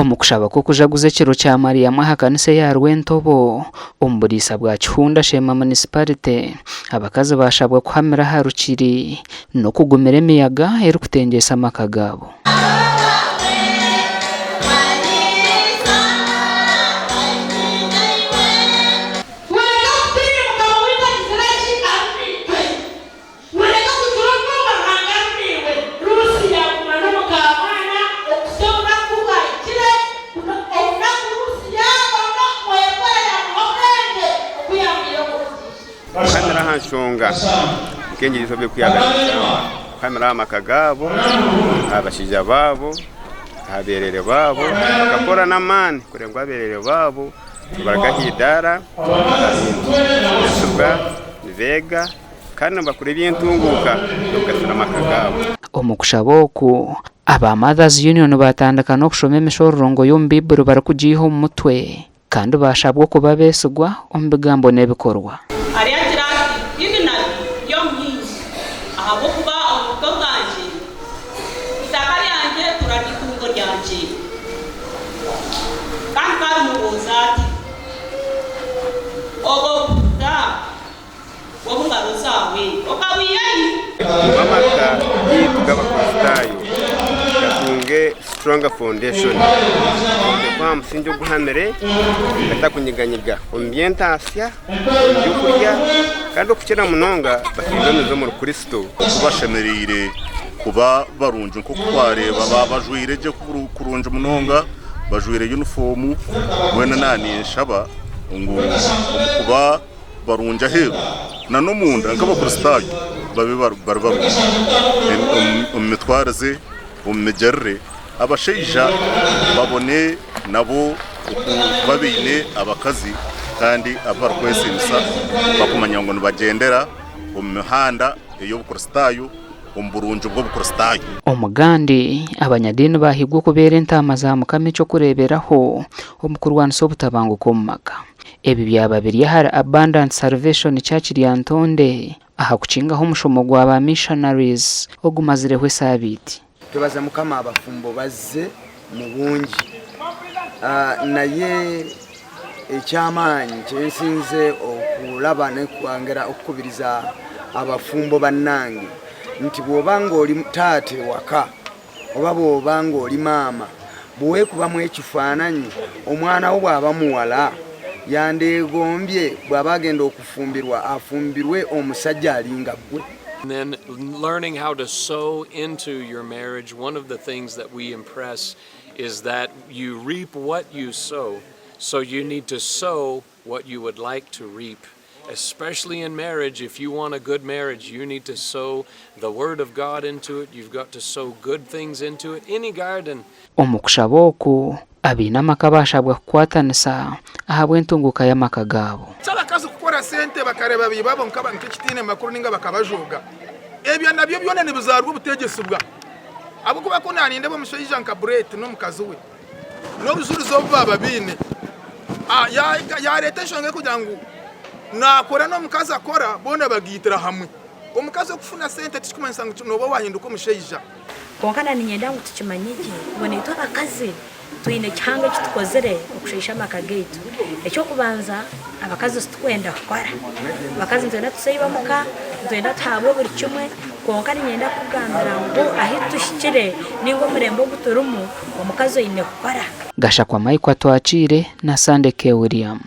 Omu kushaba kw'okujaguza ekiro kya Mariamu aha kanisa eya Rwentobo omu buriisa bwa Kihunda Sheema Munisiparite, abakazi baashabwa kuhamira aha rukiri n'okugumira emiyaga erikutengyeesa amaka gaabo. Mureke kugira obwoba, Ruhanga ari naiwe. Ruusi yaaguma n'omukaamwana okuhitsya obunaku ku bwahikire. Obunaku Ruusi yaabona, Mwoyo Orikwera yaamuha obwengye oku yaamwire omu omugisha. Kuhamira aha nshonga nk'engyeri ezi barikuyamba kuhamira aha maka gaabo, aha bashaija baabo, aha beerere baabo, bakakora n'amaani kureba ngu abeerere baabo nibaruga aha idaara nibashomesibwa, nibeega. Kandi nibakora eby'entunguuka y'okugasira amaka gaabo. Omu kushaba oku, aba Mothers Union baatandika n'okushoma emishororongo y'omu Baiburi barikugiiha omu mutwe kandi baashabwa okuba abeesigwa omu bigambo n'ebikorwa. Aryagira ati, Tindi nabi, ndi omuhingi, ahabw'okuba omu buto bwangye eitaka ryangye ritura n'eitungo ryangye. Kandi ku arimubuuza ati, Obwo buhuta bw'omu ngaro zaawe okabwiha hi? Ngu amaka gaitu g'Abakristaayo gatunge stronger foundation, gombekwe aha musingi oguhamire, gatakunyiganyiga omu by'entaasya, omu by'okurya, kandi okukira munonga bateirwe emizi omuri Kristo. Oku bashemereire kuba barungi nk'oku twareeba baaba bajwaire gye kurungi munonga, bajwaire yunifoomu, mbwenu naninshaba ngu omu kuba barungi aheeru na n'omunda nk'Abakristaayo babe bari barungi omu mitwarize, omu migyerere, abashaija babone nabo okuba baine abakazi kandi abu barikwesiimisa bakumanya ngu nibagyendera omu mihanda ey'Obukristaayo, omu burungi bw'Obukristaayo. Omugandi, abanyadiini baahigwa okubeera entaama za Mukama eky'okureeberaho omu kurwanisa obutabanguko omu maka. Ebi byaba biri ahari Abundant Salvation Church Lyantonde aha kukingaho omushomo gwa ba missionaries ogumazireho esaabiiti. Twebaza Mukama abafumbo bazze mu bungi naye eky'amaanyi kyensinze okulaba n'okwongera okukubiriza abafumbo bannange nti bw'oba ng'oli taata ewaka oba bw'oba ng'oli maama bwe weekubamu ekifaananyi omwana wo bw'aba muwala yandeegombye bw'aba agenda okufumbirwa afumbirwe omusajja alinga ggwe. And then learning how to sow into your marriage, one of the things that we impress is that you reap what you sow, so you need to sow what you would like to reap. Especially in marriage, if you want a good marriage, you need to sow the Word of God into it, you've got to sow good things into it. Any garden. Omu kushaba oku, abaine amaka baashabwa kukwatanisa ahabw'entunguuka y'amaka gaabo. Ky'abakazi kukora sente bakareeba baibabo nk'ekitaine makuru nainga bakabajooga. Ebyo nabyo byona nibizaarwa obutegyesibwa. Ahabw'okuba ku naanindeeba omushaija nka Brett n'omukazi we n'obujurizi obu baaba baine, yaareeta enshonga y'okugira ngu naakora n'omukazi akora, boona bagaitira hamwe. Omukazi okufuna sente tikirikumanyisa ngu nooba waahinduka omushaija. Kwonka na niinyenda ngu tukimanye gye ngu naitwe abakazi twine kihango eki tukozire okusheesha amaka gaitu. Eky'okubanza abakazi titukwenda kukora. Abakazi nitwenda tuseibe omuka, nitwenda tuhaabwe buri kimwe kwonka niinyenda kukugambira ngu ahu tuhikire nainga omurembe ogu turimu, omukazi oine kukora. Gashakwa Mike Atwakiire na Sande K. William.